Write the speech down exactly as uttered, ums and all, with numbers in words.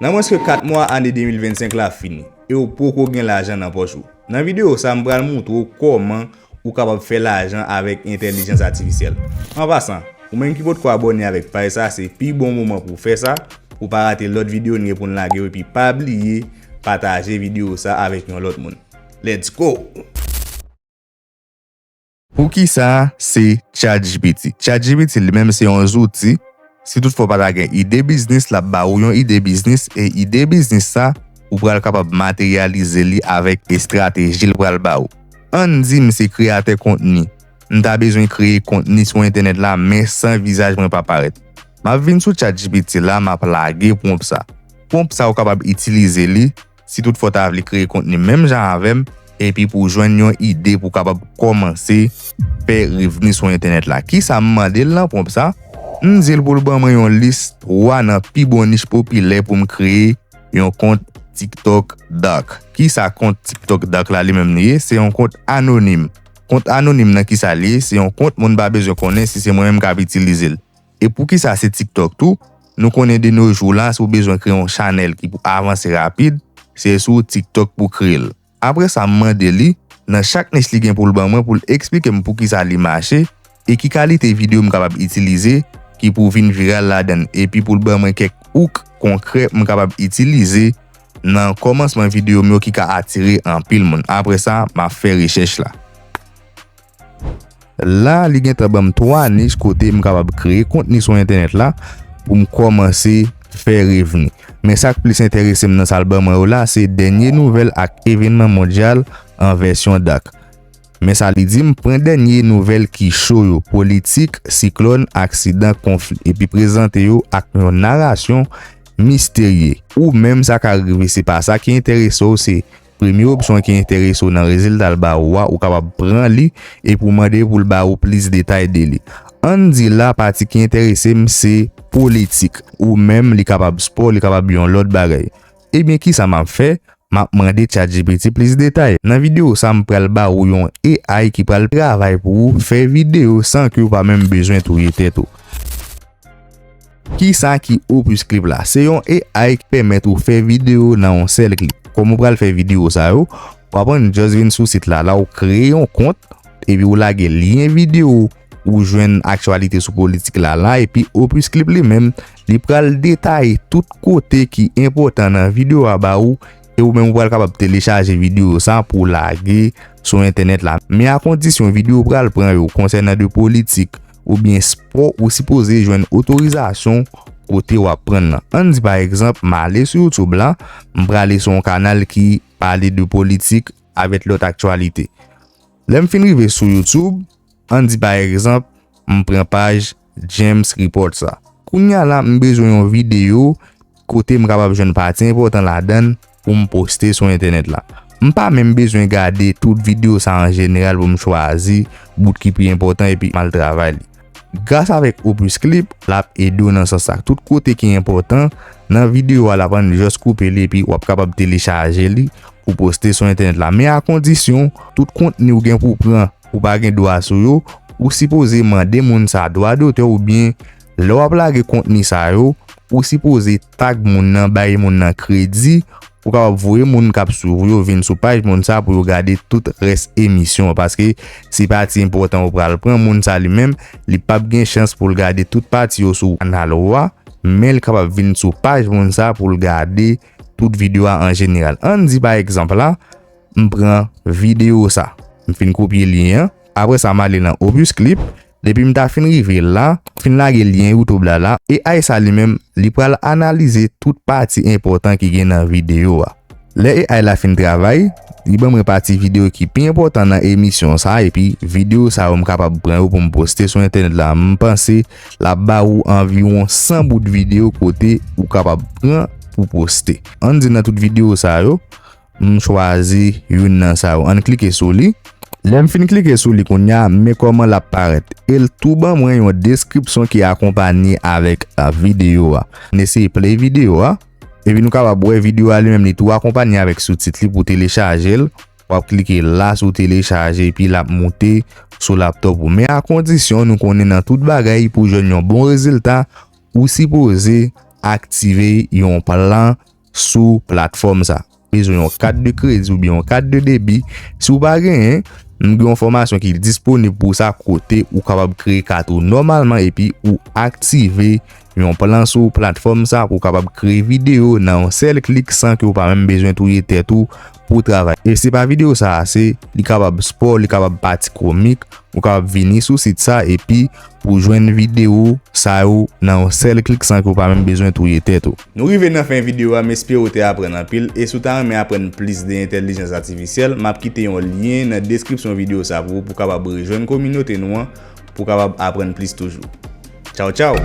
Nan mwens ke kat mwa ane de mil vennsenk la fini, e w poko gen lajan nan pòch ou. Nan videyo sa, m pral moutre w kòman ou kapab fè lajan avèk entèlijans atifisyèl. An pasan, ou menm ki potko abòne avèk paj sa, se pi bon moman pou w fè sa, pou w pa rate lòt videyo n gen pou n lage yo, epi pa bliye pataje videyo sa avèk yon lòt moun. Let's go! Poukisa se ChatGPT? ChatGPT li menm se yon zouti. Si toutfwa w pa ta gen ide biznis, l ap ba ou yon ide biznis, e ide biznis sa, ou pral kapab materyalize li avèk estrateji l pral ba ou. Ann di m se kreyatè kontni. M ta bezwen kreye kontni sou entènèt la, men san vizaj mwen pa parèt. M ap vin sou ChatGPT la, m ap lage pwonp sa. Pwonp sa ou kapab itilize li si toutfwa w ta vle kreye kontni menm jan avè m, epi pou w jwenn yon ide pou w kapab kòmanse fè revni sou entènèt la. Kisa m mande l nan pwonp sa? M di l pou l ban mwen yon lis twa nan pi bon nich popilè pou m kreye yon kont TikTok Dark. Kisa kont TikTok Dark la li menm li ye? Se yon kont anonim. Kont anonim nan kisa li ye? Se yon kont moun pa bezwen konnen si se mwen menm k ap itilize l. E poukisa se TikTok tou? Nou konnen de nos jours la, si w bezwen kreye yon chanèl ki pou avanse rapid, se sou TikTok pou kreye l. Apre sa, m mande li, nan chak nich li gen pou l ban mwen, pou l eksplike m poukisa li mache, e ki kalite videyo m kapab itilize, ki pou vin viral ladan l, epi pou l ban mwen kèk hook konkrè m kapab itilize nan kòmansman videyo m yo ki ka atire anpil moun. Apre sa, m ap fè rechèch la. La, li gentan ban m twa nich kote m kapab kreye kontni sou entènèt la pou m kòmanse fè revni. Men sa k plis enterese m nan sa l ban mwen yo la, se dènye nouvèl ak evènman mondyal an vèsyon dark. Men sa li di m, pran dènye nouvèl ki cho yo, politik, siklòn, aksidan, konfli, epi prezante yo ak yon narasyon misterye. Ou menm sa ka rive se pa sa ki enterese w, se premye opsyon ki enterese w nan rezilta l ba ou a, ou kapab pran li epi w mande pou l ba ou plis detay de li. Ann di la pati ki enterese m se politik. Ou menm, li kapab spò, li kapab yon lòt bagay. Ebyen, kisa m ap fè? M ap mande ChatGPT plis detay. Nan videyo sa, m pral ba ou yon A I ki pral travay pou ou, fè videyo san ke w pa menm bezwen touye tèt ou. Kisa ki Opus Clip la? Se yon A I ki pèmèt ou fè videyo nan yon sèl klik. Kòman w pral fè videyo sa yo? W aprann just vin sou sit la. La, w kreye yon kont, epi w lage lyen videyo ou jwenn aktyalite sou politik la la, epi Opus Clip li menm, li pral detaye tout kote ki enpòtan nan videyo a ba ou, e ou menm ou pral kapab telechaje videyo sa pou w lage sou entènèt la. Men a kondisyon videyo w pral pran yo konsènan de politik oubyen spò, ou sipoze jwenn otorizasyon kote w ap pran nan. Ann di pa egzanp, m ale sou YouTube la, m prale sou yon kanal ki pale de politik avèk lòt aktyalite. Lè m fin rive sou YouTube, ann di pa egzanp, m pran paj James Report sa. Kounya la, m bezwen yon videyo kote m kapab jwenn pati enpòtan ladan l pou m poste sou entènèt la. M pa menm bezwen gade tout videyo sa an jeneral pou m chwazi bout ki pi enpòtan epi m al travay li. Gras avèk Opus Clip, l ap ede w nan sans sa. Tout kote ki enpòtan nan videyo a, l ap ann just koupe li epi w ap kapab telechaje li pou poste sou entènèt la. Men a kondisyon, tout kontni w gen pou w pran, ou pa gen dwa sou yo, ou sipoze mande moun sa dwa dotè oubyen lè w ap lage kontni sa yo, ou sipoze tag moun nan, bay moun nan kredi, ou kapab voye moun k ap swiv ou yo vin sou paj moun sa pou yo gade tout rès emisyon an, paske se pati enpòtan ou pral pran, moun sa li menm, li p ap gen chans pou l gade tout pati yo sou kanal ou a, men l kapab vin sou paj moun sa pou l gade tout videyo a an jeneral. Ann di pa egzanp la, m pran videyo sa. M fin kopye lyen an. Apre sa, m ale nan Opus Clip. Depi m ta fin rive la, fin lage lyen YouTube la la, A I sa li menm, li pral analize tout pati enpòtan ki gen nan videyo a. Lè A I la fin travay, li ban mwen pati videyo ki pi enpòtan nan emisyon sa, epi videyo sa yo m kapab pran yo pou m poste sou entènèt la. M panse l ap ba ou anviwon san bout videyo kote ou kapab pran pou poste. Ann di nan tout videyo sa yo, m chwazi youn nan sa yo. Ann klike sou li. Lè m fin klike sou li kounya, men kòman l ap parèt. E l tou ban mwen yon deskripsyon ki akonpanye avèk, a, videyo a. N eseye play videyo a. Epi nou kapab wè videyo a li menm li tou akonpanye avèk soutit li pou telechaje l. W ap klike la sou telechaje epi l ap moute sou laptòp ou. Men a kondisyon nou konnen nan tout bagay pou jwenn yon bon rezilta, ou sipoze aktive yon plan sou platfòm sa. Bezwen yon kat de kredi oubyen yon kat de debi. Si w pa genyen, m gen yon fòmasyon ki disponib pou sa, kote ou kapab kreye kat ou nòmalman epi ou aktive yon plan sou platfòm sa pou w kapab kreye videyo nan yon sèl klik san ke w pa menm bezwen touye tèt ou pou travay. E se pa videyo sa a, se li kapab spò, li kapab pati komik, ou kapab vini sou sit sa epi pou jwenn videyo sa yo nan yon sèl klik san ke w pa menm bezwen touye tèt ou. Nou rive nan fen videyo a, m espere w te aprann anpil, e si w ta renmen aprann plis de entèlijans atifisyèl, m ap kite yon lyen nan deskripsyon videyo sa pou ou, pou w kapab rejwenn kominote nou an, pou w kapab aprann plis toujou. Tchaw, tchaw!